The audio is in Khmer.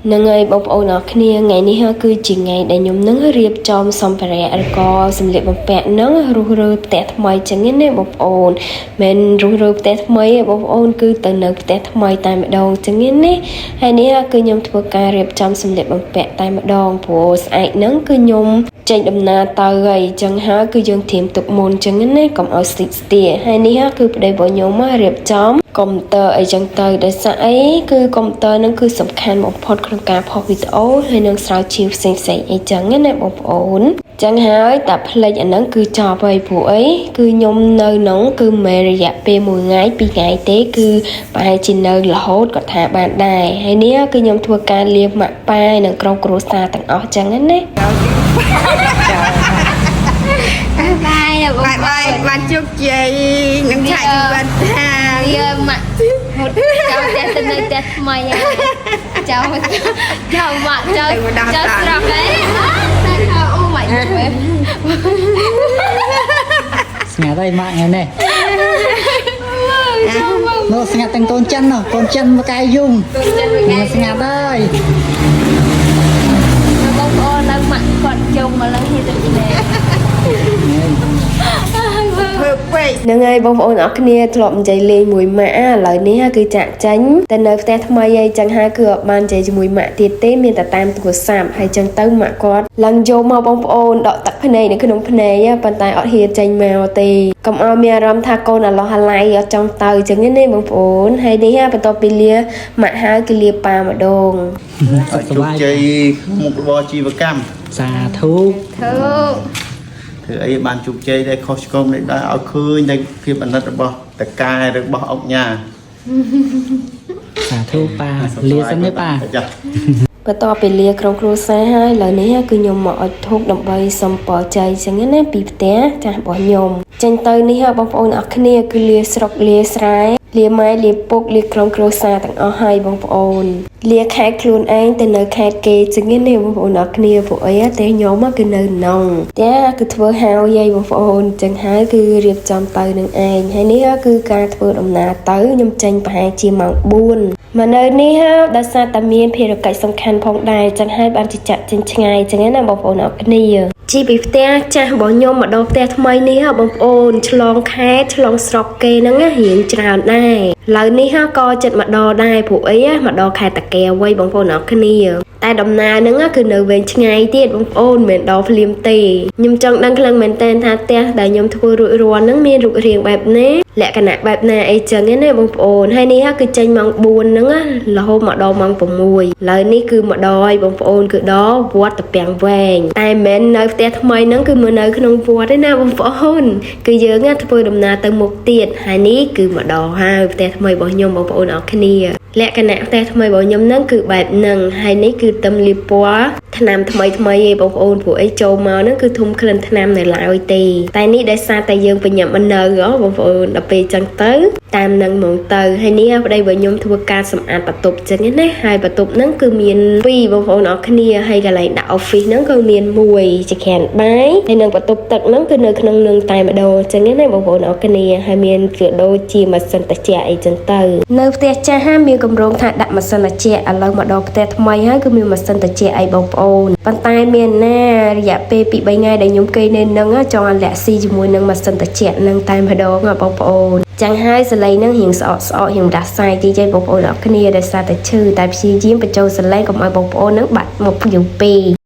ហ្នឹងហើយបងប្អូនអរគ្នាថ្ងៃនេះហើយគឺជាថ្ងៃដែលខ្ញុំនឹងរៀបចំសម្ភារៈឬក៏សម្លៀកបំពាក់នឹងរុះរើផ្ទះថ្មីចឹងណាបងប្អូនមិនរុះរើផ្ទះថ្មីទេបងប្អូនគឺទៅនៅផ្ទះថ្មីតែម្ដងចឹងណាហើយនេះគឺខ្ញុំធ្វើការរៀបចំសម្លៀកបំពាក់តែម្ដងព្រោះស្អែកហ្នឹងគឺខ្ញុំចេញដំណើរទៅហើយចឹងហើយគឺយើងត្រៀមទុកមុនចឹងណាកុំឲ្យស្ទិចស្ទាហើយនេះគឺប្តីរបស់ខ្ញុំរៀបចំកុំព្យូទ័រអីចឹងទៅដោយសារអីគឺកុំព្យូទ័រហ្នឹងគឺសំខាន់បំផុតក្នុងការផុសវីដេអូហើយនិងស្រាវជ្រាវផ្សេងៗអីចឹងណាបងប្អូនចឹងហើយតែផ្លេចអាហ្នឹងគឺចប់ហើយព្រោះអីគឺខ្ញុំនៅហ្នឹងគឺមិនមែនរយៈពេល1ថ្ងៃ2ថ្ងៃទេគឺប្រហែលជានៅរហូតក៏ថាបានដែរហើយនេះគឺខ្ញុំធ្វើការលាម៉ាក់ប៉ានិងក្រុមគ្រួសារទាំងអស់ចឹងណា បាយបង បាយបាយបានជោគជ័យនឹងឆាកជីវិតថា វាម៉ាក់ហត់ចៅផ្ទះទៅនៅផ្ទះថ្មីហើយចៅចៅម៉ាក់ចៅចៅស្រស់ហើយតែថាអូម៉ាក់ជួយ ស្ងាត់ហើយម៉ាក់ថ្ងៃនេះនោះស្ងាត់ទាំងកូនចិននោះកូនចិនមកកាយយំស្ងាត់ហើយ បងប្អូនឡើងម៉ាក់គាត់ជុំមកឡើងហ៊ានទៅនេះ ធ្វើពេក ហ្នឹងហើយបងប្អូនអរគ្នាធ្លាប់និយាយលេងមួយម៉ាក់ឥឡូវនេះគឺចាក់ចាញ់តែនៅផ្ទះថ្មីអីចឹងហើយគឺអត់បាននិយាយជាមួយម៉ាក់ទៀតទេមានតែតាមទូរស័ព្ទហើយចឹងទៅម៉ាក់គាត់ឡើងយកមកបងប្អូនដកទឹកភ្នែកនៅក្នុងភ្នែកប៉ុន្តែអត់ហ៊ានចេញមកទេកុំឲ្យមានអារម្មណ៍ថាកូនអាឡោះអាឡៃអត់ចង់ទៅចឹងណាបងប្អូនហើយនេះបន្ទាប់ពីលាម៉ាក់ហើយគឺលាប៉ាម្ដង សុខស ជោគ ប្បាយ ជ័យមុខរបរជីវកម្ម សាធុ ធូ ធ្វើអីបានជោគជ័យដែរខុសឆ្គងនេះដែរឲ្យឃើញតែភាពអាណិតរបស់តកែរបស់អុកញ៉ា សាធុប៉ាលាសិនទេប៉ា ចា បន្ទាប់ពីលាក្រុមគ្រួសារហើយឥឡូវនេះគឺខ្ញុំមកអុជធូបដើម្បីសុំពរជ័យចឹងណាពីផ្ទះចាស់របស់ខ្ញុំចេញទៅនេះបងប្អូនអរគ្នាគឺលាស្រុកលាស្រែលាម៉ែលាពុកលាក្រុមគ្រួសារទាំងអស់ហើយបងប្អូនលាខេត្តខ្លួនឯងទៅនៅខេត្តគេចឹងណាបងប្អូនអរគ្នាពួកអីទេខ្ញុំគឺនៅនងផ្ទះគឺធ្វើហើយយាយបងប្អូនចឹងហើយគឺរៀបចំទៅនឹងឯងហើយនេះគឺការធ្វើដំណើរទៅខ្ញុំចេញប្រហែលជាម៉ោង4មកនៅនេះហើយដោយសារតែមានភារកិច្ចសំខាន់ផងដែរចឹងហើយបានជាចាក់ចេញឆ្ងាយចឹងណាបងប្អូនអរគ្នាជីពីផ្ទះចាស់របស់ខ្ញុំមកដល់ផ្ទះថ្មីនេះហ៎បងប្អូនឆ្លងខេត្តឆ្លងស្រុកគេហ្នឹងណារៀងច្រើនដែរឥឡូវនេះហ៎ក៏ចិត្តមកដល់ដែរព្រោះអីហ៎មកដល់ខេត្តតាកែវវិញបងប្អូនអរគ្នាតែដំណើរហ្នឹងគឺនៅវែងឆ្ងាយទៀតបងប្អូនមិនមែនដល់ភ្លាមទេខ្ញុំចង់ដឹងខ្លាំងមែនតើថាផ្ទះដែលខ្ញុំធ្វើរួចរាល់ហ្នឹងមានរូបរាងបែបណាលក្ខណៈបែបណាអីចឹងណាបងប្អូនហើយនេះគឺចេញម៉ោង4ហ្នឹងណារហូតមកដល់ម៉ោង6ឥឡូវនេះគឺមកដល់ហើយបងប្អូនគឺដល់វត្តតាពាំងវែងតែមិនមែននៅផ្ទះថ្មីហ្នឹងគឺមកនៅក្នុងវត្តទេណាបងប្អូនគឺយើងណាធ្វើដំណើរទៅមុខទៀតហើយនេះគឺមកដល់ហើយផ្ទះថ្មីរបស់ខ្ញុំបងប្អូនអរគ្នាលក្ខណៈផ្ទះថ្មីរបស់ខ្ញុំហ្នឹងគឺបែបហ្នឹងហើយនេះគឺទឹមលាបពណ៌ថ្នាំថ្មីថ្មីឯងបងប្អូនព្រោះអីចូលមកហ្នឹងគឺធុំក្លិនថ្នាំនៅឡើយទេតែនេះដោយសារតែយើងបញ្ញាប់មិននៅហ៎បងប្អូនដល់ពេលចឹងទៅតាមនឹងហ្មងទៅហើយនេះប្តីរបស់ខ្ញុំធ្វើការសម្អាតបន្ទប់ចឹងណាហើយបន្ទប់ហ្នឹងគឺមាន2បងប្អូនអរគ្នាហើយកន្លែងដាក់ office ហ្នឹងក៏មានមួយជាក្រានបាយហើយនឹងបន្ទប់ទឹកហ្នឹងគឺនៅក្នុងនឹងតែម្ដងចឹងណាបងប្អូនអរគ្នាហើយមានគឺដូចជាម៉ាស៊ីនត្រជាក់អីចឹងទៅនៅផ្ទះចាស់ហាមានកម្រងថាដាក់ម៉ាស៊ីនត្រជាក់ឥឡូវមកដល់ផ្ទះថ្មីហើយគឺមានម៉ាស៊ីនត្រជាក់អីបងប្អូនប៉ុន្តែមានណារយៈពេល2 3ថ្ងៃដែលខ្ញុំគេងនៅនឹងចង់ឲ្យលាក់ស៊ីជាមួយនឹងម៉ាស៊ីនត្រជាក់នឹងតែម្ដងហ៎បងប្អូនចឹងហើយសលេងនឹងរៀងស្អកស្អករៀងដាស់សាយតិចឯងបងប្អូនអរគ្នាដោយសារតែឈឺតែព្យាយាមបញ្ចូលសលេងកុំឲ្យបងប្អូននឹងបាត់មកយូរពេក។